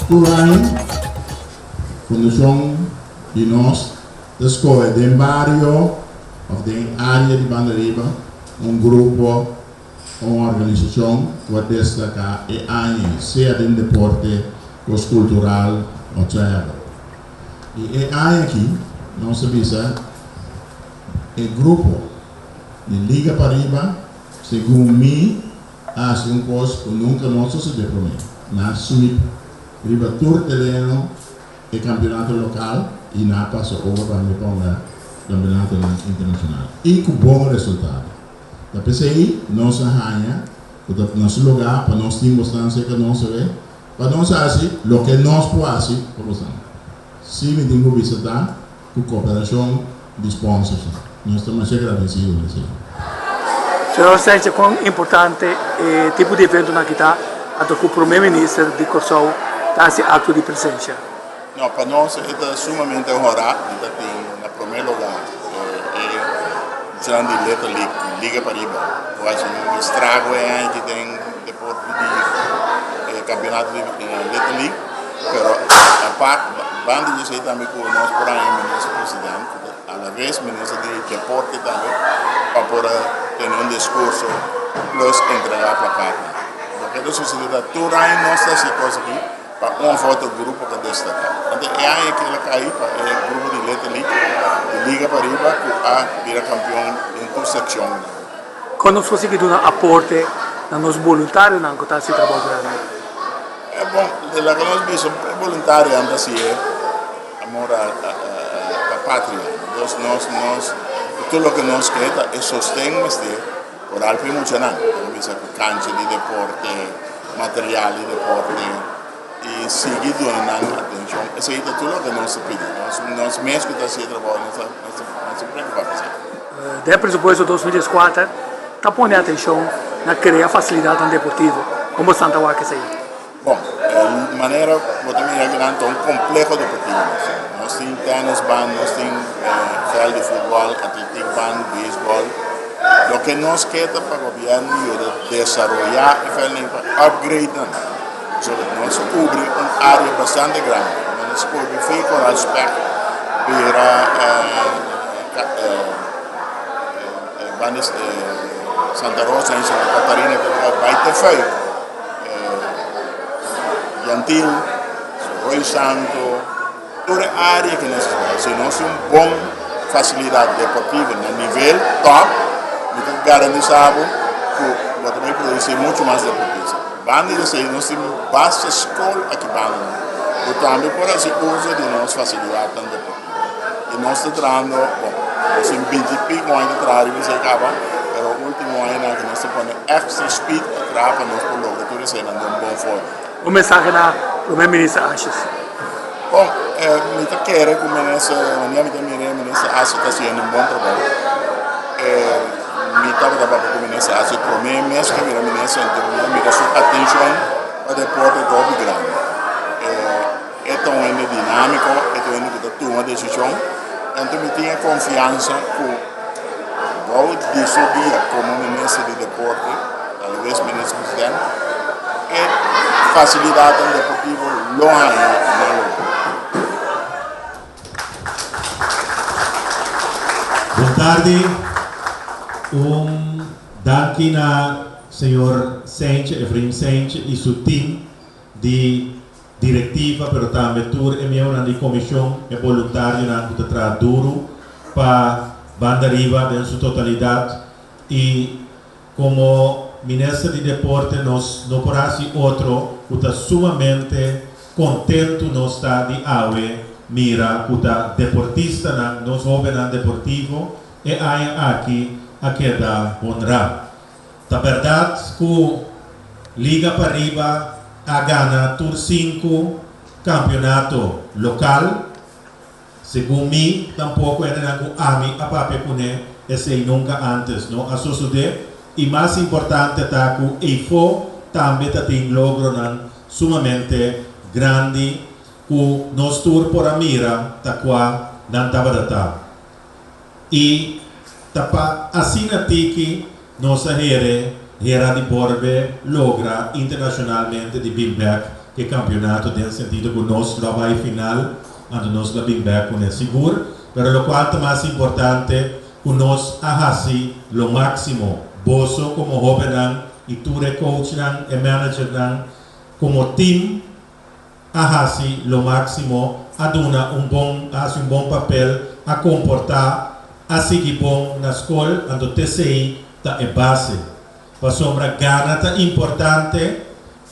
Tur aña Fundashon di Nos ta skohe den bario òf den área di Banda Riba un grupo o un organisashon ku a destaká e aña ei, sea den deporte, kos kultural, whatsoever. I e aña aki nos ta bisa e grupo di Liga Pariba, segun mi, a hasi un kos ku nunka no a sosodé promé, nan a sweep riba tur tereno e kampeonato lokal i nan a pasa over pa mi ponga kampeonatonan internashonal i ku bon resultado. Ta p'esei nos a haña ku ta nos lugá pa nos tin bosnan serka nos awe, pa nos hasi loke nos por hasi pa bosnan. Si mi tin ku bisa ta ku koperashon di sponsorsnan. Nos ta masha gradesido pa esei. Señor Sanchez, kon importante e tipo di eventonan aki ta anto ku Prome Minister di Kòrsou ta hasi akto di presensia? No, pa nos e ta sumamente honrá di ta tin na prome lugá e muchanan di Little League, di Liga Pariba, ku a hasi un estrago e aña aki den deporte di e kampeonato di Little League. Pero apart, banda di esei tambe ku nos por haña Minister President, ku ta alaves Minister di Deporte tambe, pa por a tene un diskurso plus entregá plakatnan. Loke ta sucede ta tur aña nos ta hasi e kos aki. Pa un of otro grupo ta destaká. Anto e aña aki el a kai pa e grupo di Little League, di Liga Pariba, ku a bira kampion den tur sekshonnan. Kon nos por sigui duna aporte na nos boluntarionan ku ta hasi trabou grandi? E bon, di loke nos bisa, e boluntarionan ta hasi e amor a pa patria. Nos, nos, nos, tur loke nos ke ta e sosten mester. Oral pa e muchanan, ta kuminsá ku kancha di deporte, material di deporte i sigui duna nan atenshon. Esei ta tur loke nos ta pidi. Nos nos mes ku ta hasi e trabou nos ta nos ta nos ta preokupá pa esei. Den e presupuesto 2014 ta pone atenshon na krea fasilidatnan deportivo. Kon boso ta wak esei? Bon, e manera bo ta mira akinan ta un kompleho deportivo nos tin. Nos tin tènisbaan, nos tin vèlt di futbòl, atletikbaan, beisbòl. Loke nos ke ta pa gobièrnu yuda desaroyá e vèltnan pa upgrade nan. Pasobra nos a kubri un área bastante grandi. Nos a kubri fin Koral Spek bira banda Santa Rosa i Santa Catarina te bai te Fuik. Yantil, Rooi Santo, tur e área ku nos ta. Si nos tin un bon fasilidat deportivo na nivel tòp, mi ta garantisá bo ku bo ta bai produsí muchu mas deportista. Banda di esei nos tin basta skol aki banda ku tambe por hasi uso di nos fasilidatnan deportivo. I nos ta trahando, bon, nos tin binti i piko aña ta traha riba esei kaba, pero ultimo añanan aki nos ta pone extra speed pa traha pa nos por logra tur eseinan den un bon forma. Un mensahe na Prome Minister Asjes. Bon, mi ta kere ku Minister, wanneer mi ta mira e Minister Asjes ta hasiendo un bon trabou. Mi tabata papia ku Minister Asjes prome mes ku a bira Minister, anto mi a mira su atenshon pa deporte ta hopi grandi. E ta un hende dinámiko, e ta un hende ku ta tuma desishon. Anto mi tin e konfiansa ku bou di su guia komo minister di deporte, talves minister presidente, e fasilidatnan deportivo lo haña nan lugar. Bon tardi. Un danki na señor Sentje, Efraim Sentje y su team di Direktiva pero tambe tur e miembronan di komishon, e boluntarionan ku ta traha duru pa Banda Riba den su totalidat i komo Minister di Deporte nos no por hasi otro ku ta sumamente kontentu nos ta di awe mira ku ta deportistanan, nos hobennan deportivo e aña aki a keda honrá. Ta bèrdat ku Liga Pariba a gana tur sinku kampionato lokal? Segun mi, tampoko hendenan ku ami a papia kuné esei nunka ántes no a sosodé. I mas importante ta ku eifó tambe ta tin logronan sumamente grandi ku nos tur por a mira ta kua nan tabata ta. I ta pa asina tiki nos a here hera di borbe logra internacionalmente di bin bek. ku e kampionato den sentido ku nos lo a bai final anto nos lo a bin bek kuné sigur pero lokual ta mas importante ku nos a hasi lo máksimo boso komo hóbennan i tur e coachnan e managernan komo team a hasi lo máksimo a duna un bon a hasi un bon papel a komportá a sigui bon na skol anto t'esei ta e base. Pasobra gana ta importante,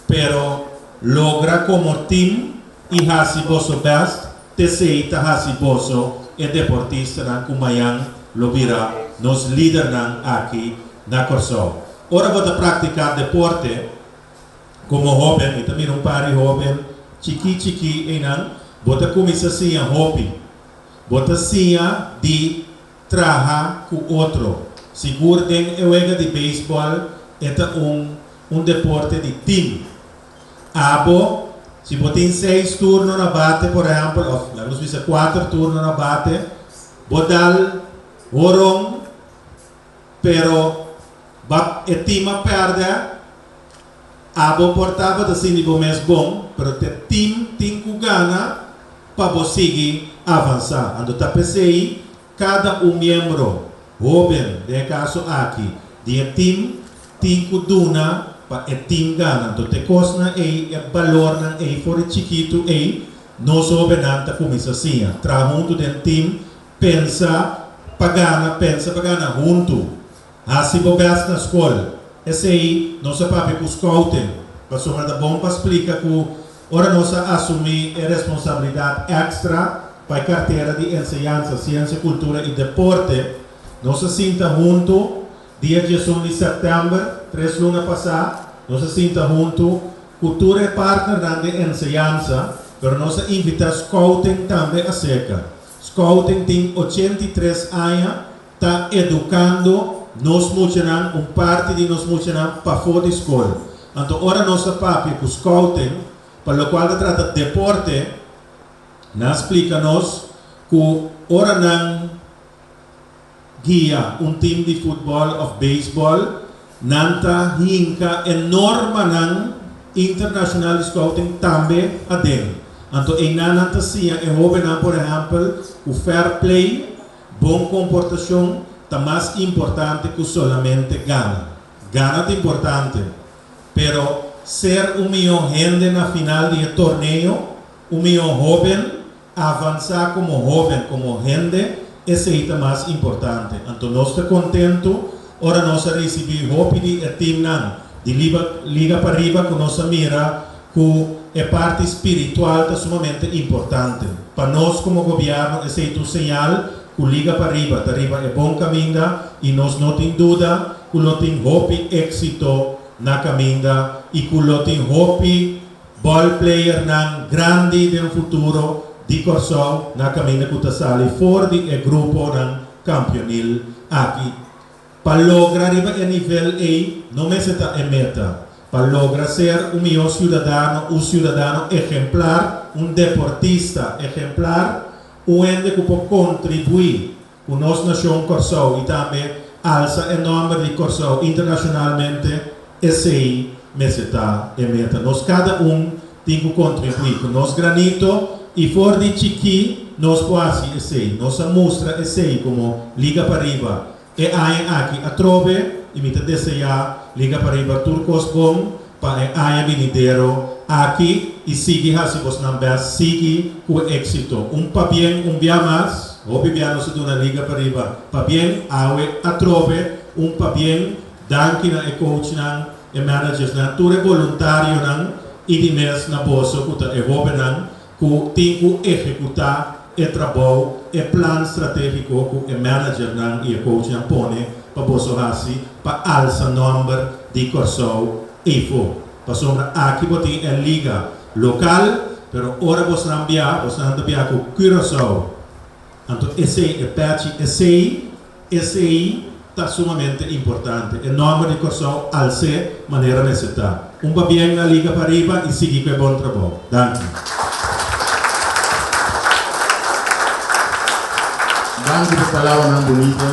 pero logra komo tim i hasi boso bèst, t'esei ta hasi boso e deportistanan ku mañan lo bira nos lidernan aki na Kòrsou. Ora bo ta praktiká deporte komo hóben, mi ta mira un par di hóben chikí chikí einan, bo ta kuminsá siña hopi. Bo ta siña di traha ku otro. Sigur den e wega di beisbòl e ta un un deporte di tim. Abo, si bo tin seis turno na bate por ehèmpel òf laga nos bisa kuater turno na bate, bo dal horon pero ba e tim a pèrdè, abo por tabata sinti bo mes bon pero t'e tim tin ku gana pa bo sigui avansá. Anto ta p'esei kada un miembro, hóben den e kaso aki, di e tim tin ku duna pa e tim gana. Anto t'e kosnan ei, e balornan ei for di chikitu ei, nos hóbennan ta kuminsá siña. Traha huntu den tim, pensa pa gana, pensa pa gana huntu. Hasi bo bèst na skol. Esei nos a papia ku scouting, pasobra ta bon pa splika ku ora nos a asumí e responsabilidat èkstra pa e kartera di enseñansa, siensia, kultura i deporte, nos a sinta huntu dia diesun di sèptèmber, tres luna pasá, nos a sinta huntu ku tur e partnernan di enseñansa, pero nos a invitá scouting tambe aserka. Scouting tin 83 aña Ta edukando nos muchanan, un parti di nos muchanan pafó di skol. Anto ora nos a papia ku scouting, pa lokual ta trata deporte, nan a splika nos ku ora nan guia un tim di futbòl òf beisbòl, nan ta hinka e normanan internashonal di scouting tambe aden. Anto einan nan ta siña e hóbennan por ehèmpel ku fair play, Bon komportashon ta mas importante ku solamente gana. Gana ta importante, pero ser un mihó hende na final di e torneo, un mihó hóben, avansá komo hóben, komo hende, esei ta mas importante. Anto nos ta kontentu ora nos a risibí hopi di e timnan di liba Liga Pariba ku nos a mira ku e parti spiritual ta sumamente importante. Pa nos komo gobièrnu esei ta un señal ku Liga Pariba ta riba e bon kaminda i nos no tin duda ku lo tin hopi éksito na kaminda i ku lo tin hopi ballplayernan grandi den futuro di Kòrsou na kaminda ku ta sali for di e gruponan kampionil aki. Pa logra riba e nivel ei no mester ta e meta. Pa logra ser un mihó siudadano, un siudadano ehemplar, un deportista ehemplar, un hende ku por kontribuí ku nos nashon Kòrsou i tambe alsa e nòmber di Kòrsou internashonalmente, esei mester ta e meta. Nos kada un tin ku kontribuí ku nos granito i for di chikí nos por hasi esei. Nos a mustra esei komo Liga Pariba E aña aki atrobe i mi ta deseá Liga Pariba tur kos bon pa e aña binidero aki i sigui hasi bosnan bèst sigui ku e éksito. Un pabien un bia mas, hopi bia nos a duna Liga Pariba pabien, awe atrobe un pabien, danki na e coachnan, e managersnan, tur e boluntarionan i di mes na boso ku ta e hóbennan ku tin ku ehekutá e trabou, e plan stratégiko ku e managernan i e coachnan pone pa boso hasi pa alsa nòmber di Kòrsou eifó. Pasobra aki bo tin e liga lokal, pero ora bosnan bia, bosnan ta bia ku Curaçao. Anto esei, e pèchi esei, esei ta sumamente importante. E nòmber di Kòrsou als'é manera mester ta. Un pabien na Liga Pariba i sigui ku e bon trabou. Danki. Danki pa palabranan bunita.